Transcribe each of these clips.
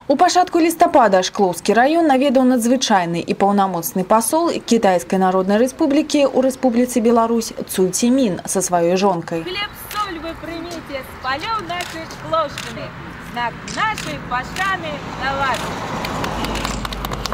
У пачатку лістапада Шклоўскі раён наведаў надзвычайны і паўнамоцны пасол Кітайскай Народнай Рэспублікі ў Рэспубліцы Беларусь Цуй Цімін са сваёй жонкай. Хлеб, соль вы прыміце з палёў нашай Шклоўшчыны, знак нашай пашаны на вас.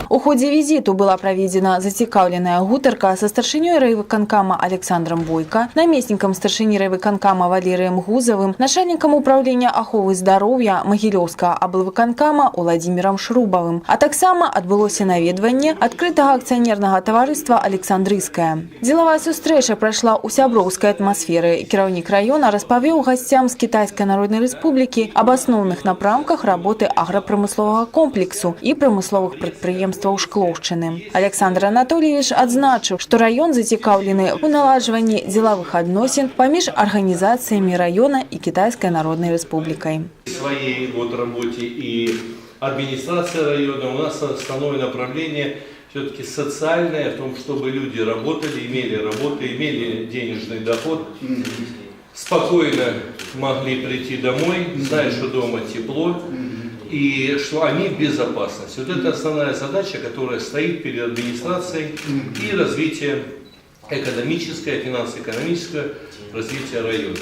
У ходзе візіту была праведзена зацікаўленая гутарка са старшынёй райвыканкама Александром Бойка, намеснікам старшыні райвыканкама Валерыем Гузавым, начальнікам управлення аховы здароўя Магілёўскага аблвыканкама Уладзімірам Шрубавым. А таксама адбылося наведванне адкрытага акцыянернага таварыства «Александрыйская». Дзелавая сустрэча прайшла ў сяброўскай атмасферы. Кіраўнік раёна распавёў гасцям з Кітайскай Народнай Рэспублікі аб асноўных напрамках работы аграпрамысловага комплексу і прамысловых прадпрыемстваў Шклоўшчыны. Александр Анатольевич адзначыў, што раён зацікаўлены ў наладжванні дзелавых адносін паміж арганізацыямі раёна і Кітайскай Народнай Рэспублікай. В своей вот работе и администрация района, у нас основное направление все-таки социальное, в том, чтобы люди работали, имели работу, имели денежный доход, спокойно могли прийти домой, зная, что дома тепло и что они в безопасности. Вот это основная задача, которая стоит перед администрацией, и развитие экономическое, финансово-экономическое развитие района.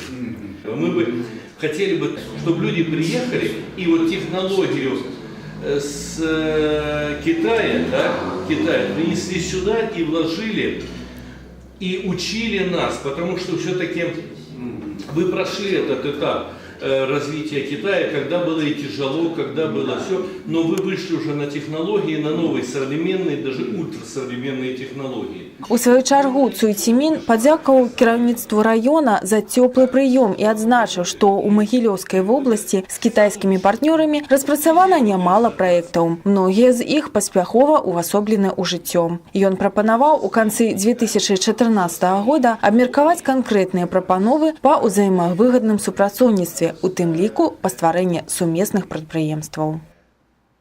Мы бы хотели бы, чтобы люди приехали и вот технологию с Китая, да, Китая принесли сюда и вложили, и учили нас, потому что все-таки вы прошли этот этап развития Китая, когда было и тяжело, когда было все, но вы вышли уже на технологии, на новые современные, даже ультрасовременные технологии. У сваю чаргу Цуй Цімін падзякаваў кіраўніцтву раёна за цёплы прыём і адзначыў, што ў Магілёўскай вобласці з кітайскімі партнёрамі распрацавана нямала праектаў. Многія з іх паспяхова ўвасоблены ў жыццё. Ён прапанаваў у канцы 2014 года абмеркаваць канкрэтныя прапановы па ўзаемавыгадным супрацоўніцтве, у тым ліку па стварэнні сумесных прадпрыемстваў.